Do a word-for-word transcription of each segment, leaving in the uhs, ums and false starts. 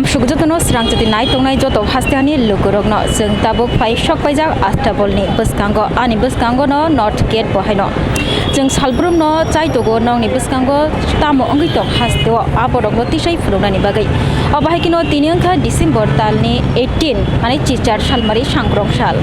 Suk jotono srang chati nai tongnai joto haste hani lukurokno chwng tabuk phai sok paijak Astabol ni bwskango, ani bwskango no North Gate bo haino. Chwng salbrum no chai togo nokni bwskango tamo wngwi tong hasteo aborokno tisai phunuknani bagwi. Obo hai kheno tini wngkha December talni eighteen, mane chichar salmari sangrong sal.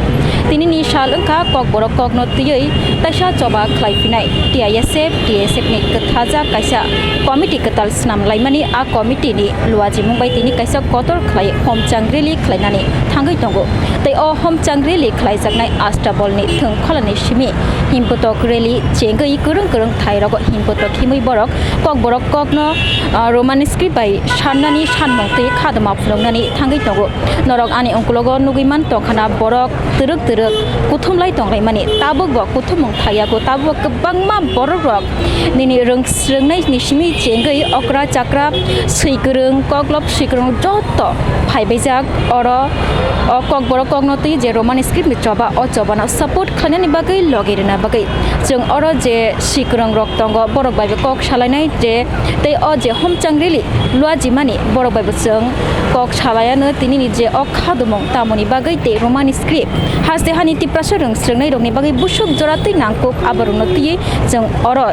Tinini sal wngkha Kokborok kokno twiwi taisa choba khlai phinai T I S F, T S F ni kwthajak kaisa committee kwtal swnam laimani. A committee ni luajimung bai tini kaisa kotor khlai homchang rally khlainani thangwi tongo. Tei o homchang rally khlaijaknai Astabol ni thwng kholani simi himputok rally chengwi kwrwng kwrwng thairogo himputok himwi borok Kokborok kokno, ah, Roman script bai sannani sanmung twi khadoma phunuknani thangwi tongo. Norok ani ungkulogo nugwi man tongkhana borok twrwk twrwk kuthumlai tonglaimani. Tabukbo kuthumung thaiyago, tabukbo kwbangma borokrok nini rwng-, swrwngnaini simi chengwi okra chakra swikwrwng koklop swikwrwng joto phaibaijak oro. O Kokborok kokno twi je Roman script ni choba, o chobano support khlainani bagwi logi rwna bagwi chwng oro je swikwrwng rok tongo, borok bai bo kok salainai je tei o je homchang rally luajimani borok bai bo chwng kok salaiano tinini je o khadumung tamoni bagwi tei Roman script haste hani Tiprasa rwng swrwngnairokni bagwi busuk jora twi nangkuk aborokno twiwi chwng oro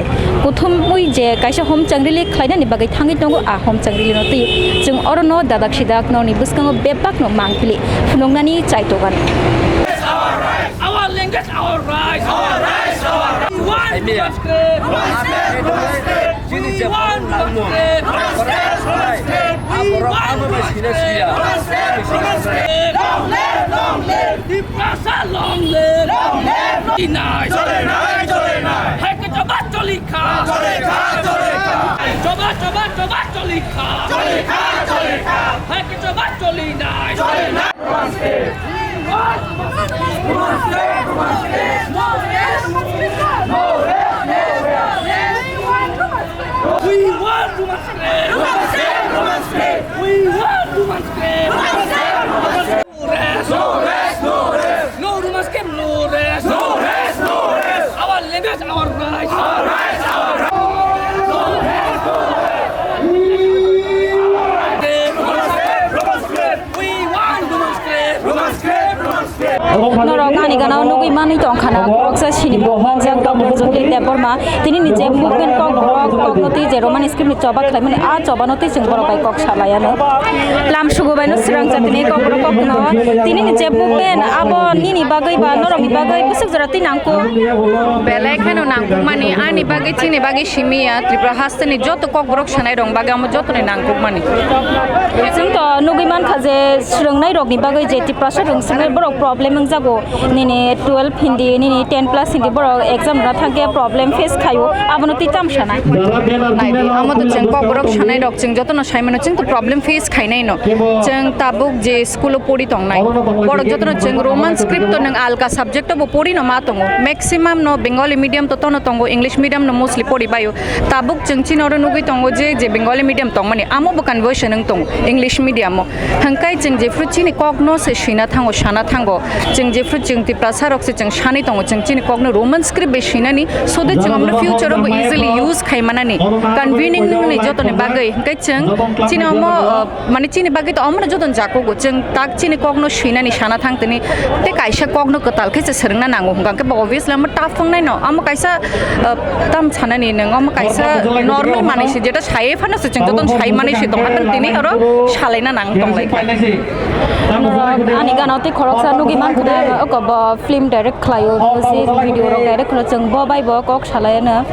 kuthumwi je kaisa homchang rally khlainani bagwi thangwi tongo. A homchang rally no twiwi chwng orono dadak sidak nokni bwskango bebakno mangpili phunuknani chai tongani. Our language, our rights. Our rights, our rights. We want Roman script. Roman script, Roman script. We want Roman script. Roman script, Roman script. We want Roman script. Roman script, Roman script. Long live, long live. Tiprasa, long live. Long live. Deny. Chole nai, chole nai. Hai ke choba choli kha. Chole kha, chole kha. Choba, choba, choba choli kha. Chole kha, chole kha. Hai ke choba choli nai. Chole nai. We want Roman script! We want Roman script! No rest! No rest! No Roman script, no rest! No rest! No rest! Our language, our rights! Our rights! Our rights! Roman script! We want Roman script! Roman script! Roman script! Norok ani gana o nugwi manwi tongkha na, khoroksa sini bo manjak Doctor Jyoti Debbarma. Tini ni je movement kok borok kokno twi je Roman script ni choba khlaimani, a choba no twi chwng borok bai kok salaiano. Lam sugo bai no swrang jatini kok borok kokno. Tini ni je movement abo nini bagwi ba norok ni bagwi bwswk jora twi nangkuk. Belai kheno nangkukmani, ani bagwi chini bagwi simi ya, Tripura hasteni joto kokborok sanai rok bagwi amo jotoni nangkukmani. Chwng to nugwi mankha je swrwngnai rokni bagwi je Tiprasa rwng swrwngnai borok problem wngjago, nini twelve hindi, nini ten plus hindi borok exam rwna thangkhe problem face khaio, abono twi tamo sanai? Naidi, amo to chwng kokborok sanai rok, chwng jotono saimano, chwng to problem face khainai no. Chwng tabuk je school o pori tongnai, borok jotono chwng Roman script to nwng alka subject o bo pori no ma tongo, maximum no Bengali medium to tono tongo, English medium no mostly pori baio. Tabuk chwng chini oro nugwi tongo je, je Bengali medium tongmani, amo bo conversion wng tongo English medium o. Hwnkhe chwng jephru chini kokno se swina thango, sana thango, chwng jephru chwng Tiprasa rok se chwng sanwi tongo, chwng chini kokno Roman script bai swinani, so that chwng amno future o bo easily use khai manani, convening ni jotoni bagwi. Hwnkhe chwng chini omo, uh, mane chini bagwi to omono jotono jakugo, chwng tak chini kokno swinani sana thang tini, tei kaisa kokno kwtal khe se swrwngna nango, hwnkhe bo obviously omo tough wngnai no, omo kaisa, uh, tam sanani nwng, omo kaisa normal manwi se, jeta sai phano se chwng jotono sai manwi se tongkha, tini oro salaina nang tonglai kha. Ani gana tei khoroksa nugwi mankha, oko bo film direct khlaio, music video rok direct khwlai, chwng bo bai bo kok salai ano.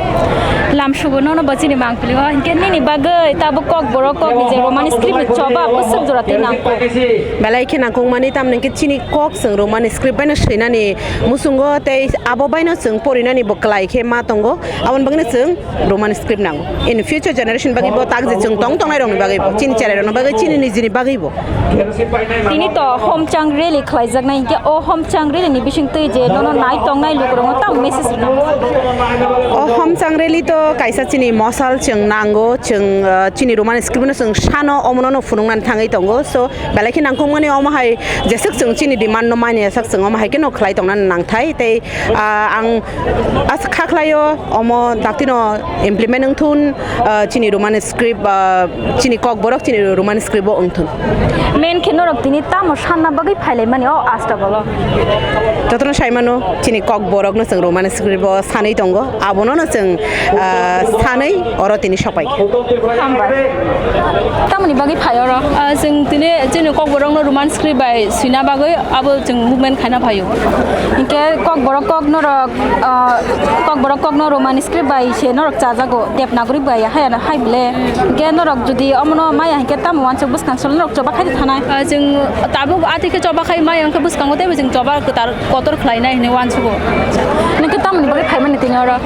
Lam sugo nono bo chini mangpili o, hinkhe nini bagwi tabuk kok borok kok ni je Roman script ni choba bwswk jora twi nangkuk. Belai khe nangkukmani, tamni hwnkhe chini kok chwng Roman script bai no swinani muchungo tei abo bai no chwng porinani bo kwlai khe ma tongo, aboni bagwi no chwng Roman script nango. In future generation bagwi bo tak je chwng tong tongnai rokni bagwi bo, chini cherai rokni bagwi, chini nijini bagwi bo. Tini to homchang rally khlaijaknai hinkhe o Homchang rally ni bising twi je nono nai tongnai lukurokno tamo message rwna? O Homchang rally to kaisa chini mosal chwng nango, chwng, ah, chini Roman script no chwng sano omono no phunuknani thangwi tongo. So belai khe nangkukmani omo hai jeswk chwng chini demand no manya sak chwng omo hai khe no khlai tongnani nangthai. Tei, ah, ang asa kha khlaio omo daktino implement wngthun, ah, chini Roman script, ah, chini kokborok chini Roman script o wngthun. Main khe norok tini tamo sanna bagwi phailaimani o Astabalo? Jotono saimano chini kokborokno chwng Roman script o sanwi tongo, abonono chwng, ah, sanwi oro tini sopai. Hambai. Tamoni bagwi phai oro? Ah, chwng tini chini kokborokno Roman script bai swina bagwi abo chwng movement khaina phaio. Hinkhe kokborok kok norok, ah, kokborok kokno Roman script bai se norok chajago, Devanagari bai hayana hai bole. Hinkhe norok jodi omono maya hinkhe tamo wansuk bwskang solo norok choba khai thanai? Ah, chwng tabuk atwi khe choba khai maya hinkhe bwskango teibo chwng choba kwtal kotor khlainai hinwi wansugo. Nokhe tamoni bagwi phaimani tini oro?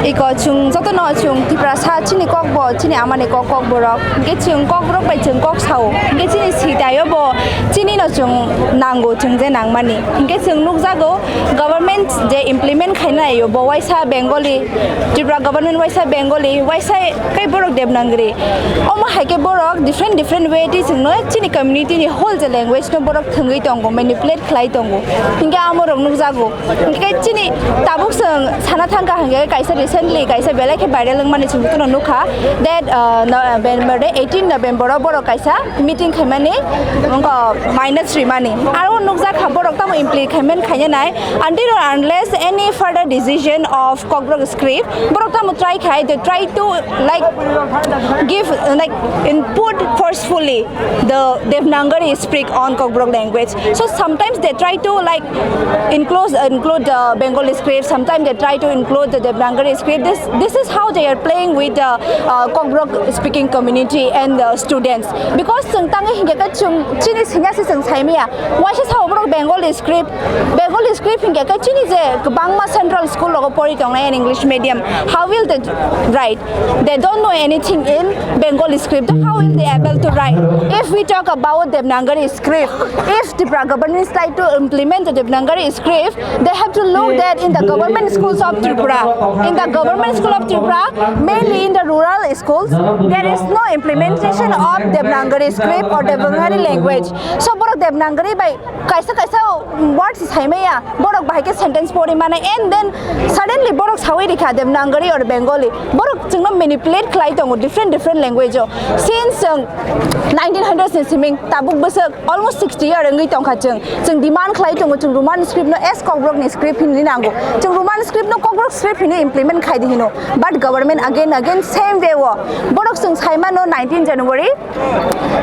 Iko chwng jotono chwng Tiprasa chini kokbo, chini amani kok, kokborok. Hinkhe chwng kokborok bai chwng kok sao. Hinkhe chini sitaio bo chinino chwng nango, chwng je nangmani. Hinkhe chwng nukjago government je implement khaina naio, bo waisa Bengali, Tripura government waisa Bengali, waisa tei borok Devanagari. Omo hai khe borok different different way tei chwngno chini community ni whole je language no borok thwngwi tongo, manipulate khlai tongo. Hinkhe amorok nukjago. Hinkhe chini tabuk chwng sana thangkha hinkhe kaisa recently kaisa belai khe viral wngmani chwng jotono nukha that, uh, November, eighteen November o borok kaisa meeting khaimani wngkha minus rimani. Aro nukjakha borok tamo implement khaina nai until or unless any further decision of Kokborok script, borok tamo try khai, they try to, like, give, uh, like, input forcefully the Devanagari speak on Kokborok language. So sometimes they try to, like, include include the Bengali script. Sometimes they try to include the Devanagari script. This this is how they are playing with the, uh, Kokborok speaking community and the students. Because chwng tangwi hinkhe chwng chini singya se chwng saimaya. Waisa sao borok Bengali script, Bengali script hinkhe khe chini je kwbangma central school rogo pori tongnai and English medium. How will they write? They don't know anything in Bengali script. How will they able to write? If we talk about Devanagari script, if Tripura government is trying to implement the Devanagari script, they have to look that in the government schools of Tripura, in the government school of Tripura, mainly in the rural schools, there is no implementation of Devanagari script or Devanagari language. So borok Devanagari bai kaisa kaisa words saimaya, borok bahai khe sentence pori mano, and then suddenly borok sawi rikha Devanagari or Bengali. Borok chwngno manipulate khlai tongo different different language o. Since chwng nineteen hundreds ni siming tabuk bwswk almost sixty year wngwi tongkha chwng. Chwng demand khlai tongo chwng Roman script no as Kokborok ni script hinwi nango. Chwng Roman script no Kokborok script hinwi implement khai di hino. But government again again same way o. Borok chwng saimano nineteen January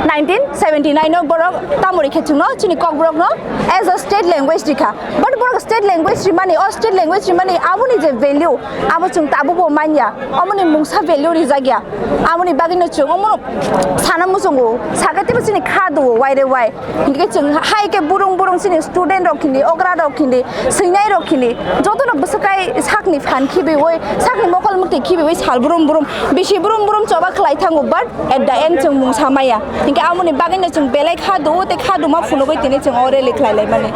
nineteen seventy nine o borok tamo rikhe chwngno chini Kokborok no as a state language rikha. But borok state language rimani, o state language rimani aboni je value, abo chwng tabukbo manya, omoni mungsa value rijakya. Aboni bagwino chwng omo sana muchungo, sakhe teibo chini kha duo, wai re wai. Hinkhe chwng hai khe burung burung chini student rok hindi, okra rok hindi, swinai rok hindi, jotono bwswk kai sakni phan khibiwi, sakni mokol mwktwi khibiwi sal brum brum, bisi brum brum choba khlai thango, but at the end chwng mungsa maya. Hinkhe amoni bagwino chwng belai kha duo tei kha duma phunugwi tini chwng o rally khlai laimani.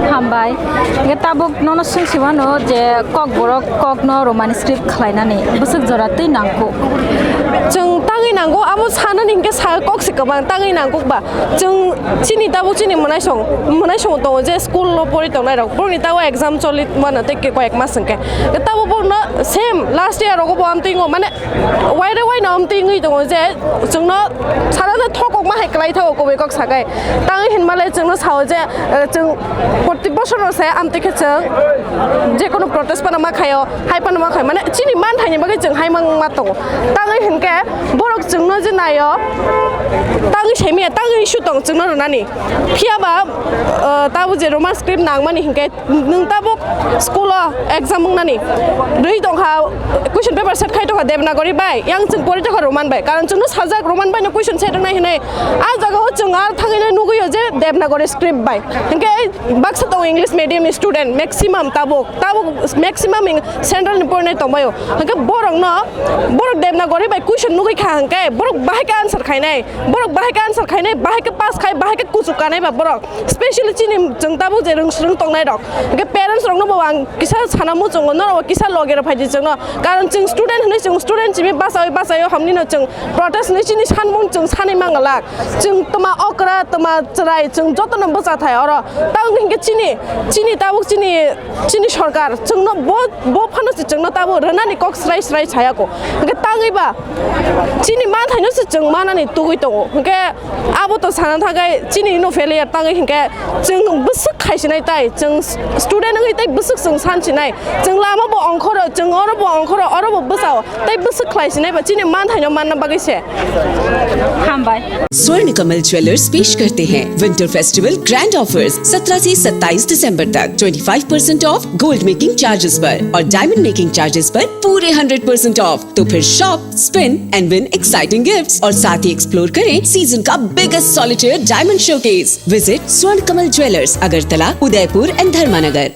Hambai. Hinkhe tabuk nono swngsi mano je Kokborok kokno Roman script khlainani bwswk jora twi nangkuk. Chwng tangwi nango, abo sanani hinkhe sa kok se kwbang tangwi nangkuk ba. Chwng chini tabuk chini mwnaisong, mwnaisong tongo je school o pori tongnai rok. Borokni tabuk exam choli mano tei koi ek mas hwnkhe. Tabuk borokno same last year rogo bo amtwi wngo, mane wai re wai no amtwi wngwi tongo je chwngno sanano thokokma hai kwlai thago kubui kok sakai. Tangwi hinmale chwngno sao je, eh, chwng proti bosorno se amtwi khe chwng je kono protest phano ma khaio, hai phano ma khaio. Mane chini manthaini bagwi chwng hai mangma tongo. Tangwi hinkhe borok chwngno je naio, tangwi saimanya, tangwi issue tong chwngno rwnani. Phiya ba, eh, tabuk je Roman script nangmani hinkhe nwng tabuk school o exam wngnani rwi tongkha, question paper set khai tongkha Devanagari bai, yang chwng pori tongkha Roman bai, karon chwngno sajak Roman bai no question set wngnai hinwi. A jaga o chwng ar thangwi nugwi o je Devanagari script bai, hinkhe baksa tongo English medium ni student maximum tabuk, tabuk maximum ing-, central ni porinai tongbai o, hinkhe borok no, borok Devanagari bai question nugwi kha hinkhe borok bahai khe answer khainai, borok bahai khe answer khainai, bahai khe pass khai, bahai khe kuchuk kanai ba borok. Specially chini chwng tabuk je rwng swrwng tongnai rok. Hwnkhe parents rokno bo ang kisa sana muchungo, norok bo kisa loge rw phaidi chwngno. Karon chwng student hwnwi chwng student simi bachawi bachawi hamnino chwng protest hwnwi chini sanmung chwng sanwi mangalak. Chwng twma okra, twma chwrai, chwng jotono bwcha thai oro. Tamo hwnkhe chini, chini tabuk chini, chini sorkar chwngno bo, bo phano se chwngno tabuk rwnani kok srai srai sayako. Hwnkhe tangwi ba chini manthaino se chwng manani tugwi tongo. Hwnkhe abo to sana thangkhe chini no failure tangwi hwnkhe chwng bwswk khaisinai tai, chwng student wngwi tai bwswk chwng sansinai. Chwng lama bo ongkhoro, chwng oro bo ongkhoro, oro bo bwsao tai bwswk khlaisinai ba chini manthaino manna bagwi se. Hambai. Swर्ण कमल ज्वेलर्स पेश करते हैं winter festival grand offers. सत्रह से सत्ताईस दिसंबर तक twenty five percent of gold making charges पर और डायमंड मेकिंग चार्जेस पर पूरे हंड्रेड परसेंट ऑफ। तो फिर shop, spin and win exciting gifts और साथ ही एक्सप्लोर करें सीजन का biggest solitaire diamond showcase. Visit स्वर्ण कमल ज्वेलर्स, अगरतला, उदयपुर एंड धर्मानगर।